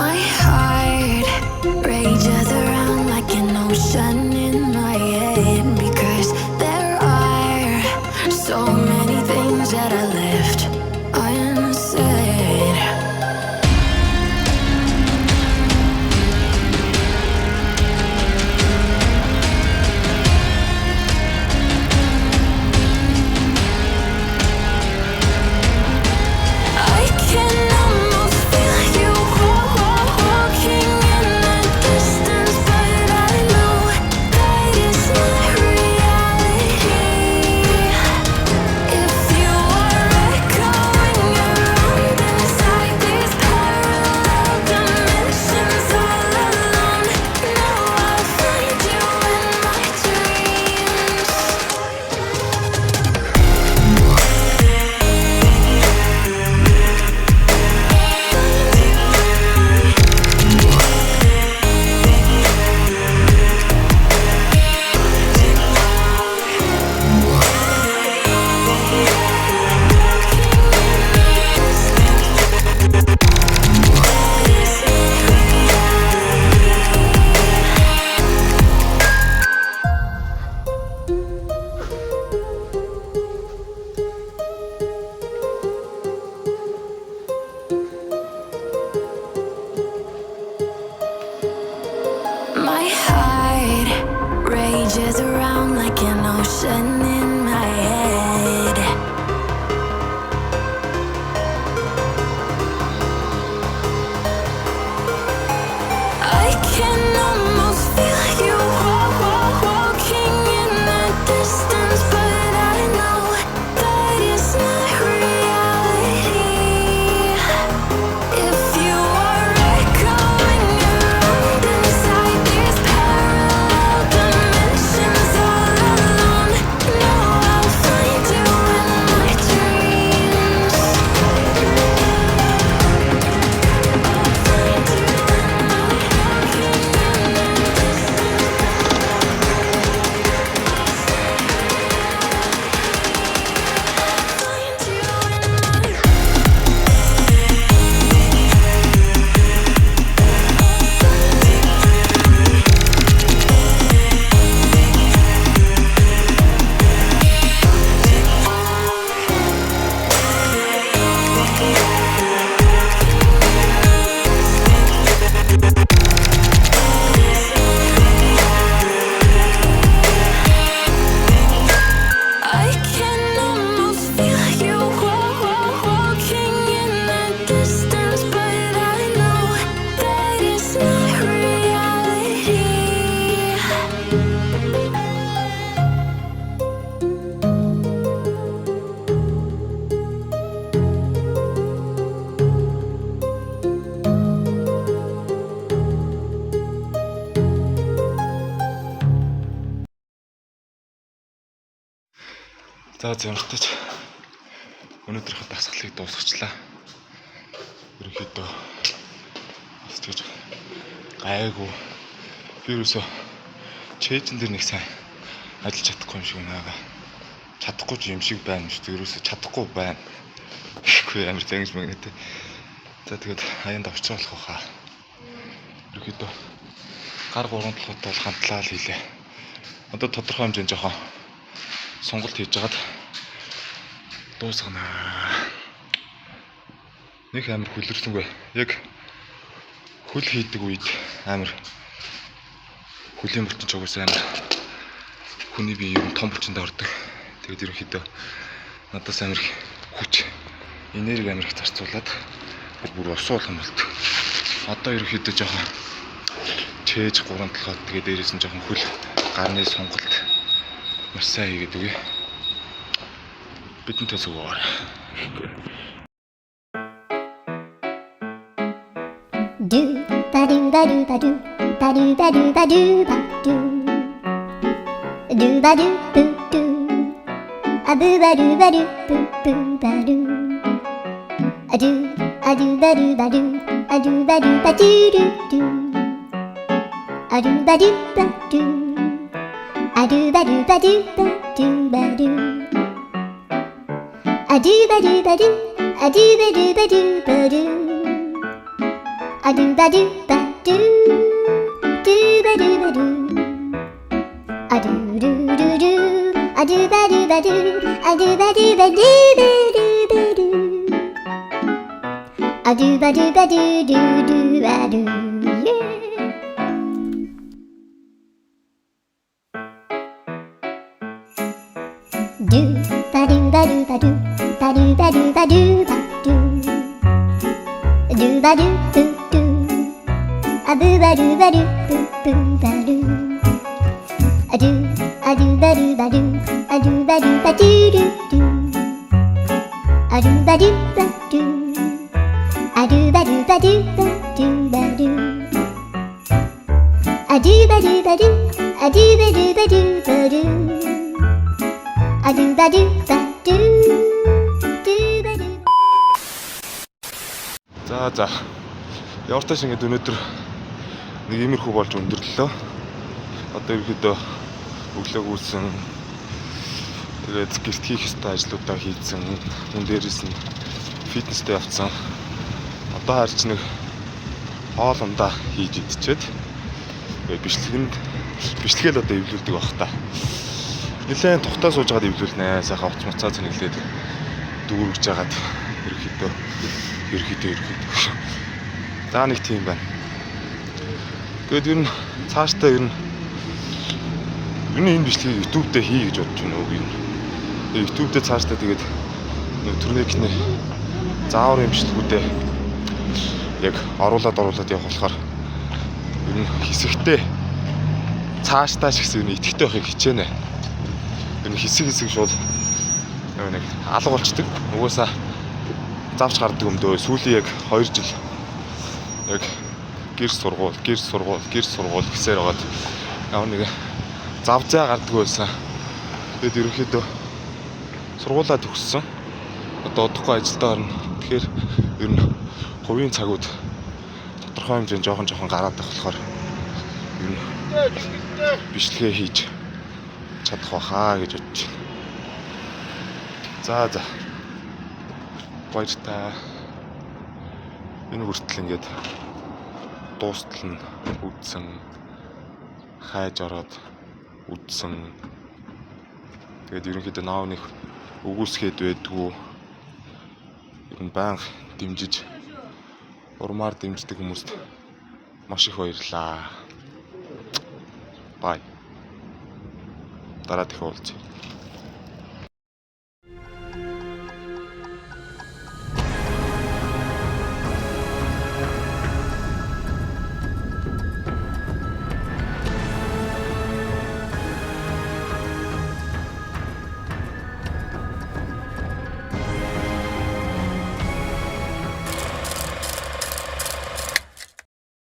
My heart rages around like an ocean in my head because there are so many things that I left unsaid. I can almost feel you walking in the distance, but I know that it's not reality. If you are echoing around inside these parallel dimensions all alone, now I'll find you in my dreams. My heart rages around like an ocean in my head. I can almost feel you walking in the distance, but I know that it's not reality. If you are echoing around inside these parallel dimensions all alone, now I'll find you in my dreams. Find you in my walking in the distance. Find you in my I can almost feel you walking in the distance, but I know that it's not reality. За зэмлэлтэж өнөөдрийнхөө дасгалыг дуусгачлаа. Ерөнхийдөө бас тэгж гайгүй. Би ерөөсөө чэйжэн дээр нэг сайн ажиллаж чадахгүй юм шиг байна. Чадахгүй ч юм шиг байна шүү дээ. Ерөөсөө чадахгүй байна. Гэхгүй амар зангиж магнэтэй. За тэгээд аянд авчруулах байхаа. Ерөнхийдөө гар гурван толгойтой бол хамтлаа л хийлээ. Одоо тодорхой хэмжээнд жоохон сонголт хийж хагаад дуусганаа. Нэг амар хөлөрсөнгүй. Яг хөл хийдэг үед амар хөлийн булчин чугаас амар хүний бие ер нь том булчинд ордог. Тэгээд ерөнхийдөө надаас амар их хүч, энерги амар их зарцуулаад бүр усуулах юм болт. Одоо ерөнхийдөө жоохон чээж гурван толгойд тэгээд дээрээс нь жоохон хөл Гарны сонголт маш сайн хийгээд өгье. Бидэнтэй зүгээр. Do ba do ba do ba do ba do ba do ba do ba do do ba do boo do a boo ba do ba do boo boo ba do a do a do ba do ba do a do ba do ba do do do a do ba do ba do a do ba do ba do ba do ba do a do ba do ba do a do ba do ba do ba do a do ba do ba do do ba do ba do a do do do do a do ba do ba do a do ba do ba do ba do ba do a do ba do ba do do do ba do, yeah. Do ba do ba do ba do ba do ba do ba do ba do do ba do boo do a boo ba do ba do boo boo ba do a do ba do ba do a do ba do ba do do do a do ba do ba do a do ba do ba do ba do ba do a do ba do ba do a do ba do ba do ba do a do ba do ba do do ba do. За. Ямар ч тааш ингээд өнөөдөр нэг иймэрхүү болж өндөрлөө. Одоо ерөөдөө өглөөг үүсэн. Тэгээд гэрт хийх ёстой ажлуудаа хийцэн. Мөн дээрээс нь фитнестэй явцсан. Одоо харж нэг хоол ундаа хийж идчихэд тэгээд бичлэгээл одоо эвлүүлдэг байх та. Нилээн тухтаа сууж байгаад эвлүүлнэ. Сайхан уц муцаа цэнэглээд дүүргэж жагаад ерөөхдөө. За нэг тийм байна. Тэгээд ер нь цаашдаа ер нь энэ бичлэгийг YouTube дээр хий гэж бодож байна уу юм. Тэгээд YouTube дээр цаашдаа тэгээд нэг төрнийхний зааврын бичлэгүүдээ яг оруулаад явах болохоор ер нь хэсэгтээ цаашдаа ч гэсэн ер нь идэвхтэй байхыг хичээнэ. Ер нь хэсэг шууд нэг алга болчдөг. Угаасаа завч гардаг юм дөө. Сүүлийн яг 2 жил яг гэр сургуул гэсээр байгаад ямар нэг завзаа гардаг байсан. Тэгээд ерөнхийдөө сургуулаа төгссөн. Одоо удахгүй ажилдаа орно. Тэгэхээр ер нь хувийн цагууд тодорхой хэмжээнд жоохон гараад байх болохоор ер нь бичлэгээ хийж чадах байхаа гэж бодож байна. За. Баяртай. Энэ хүртэл ингээд дуустал нь үдсэн, хайж ороод үдсэн. Тэгээд ерөнхийдөө наавных өгөөсгээд байдгүй. Ер нь байнга дэмжиж, урмаар дэмждэг хүмүүст маш их баярлалаа. Бай. Дараа дахин уулзъя.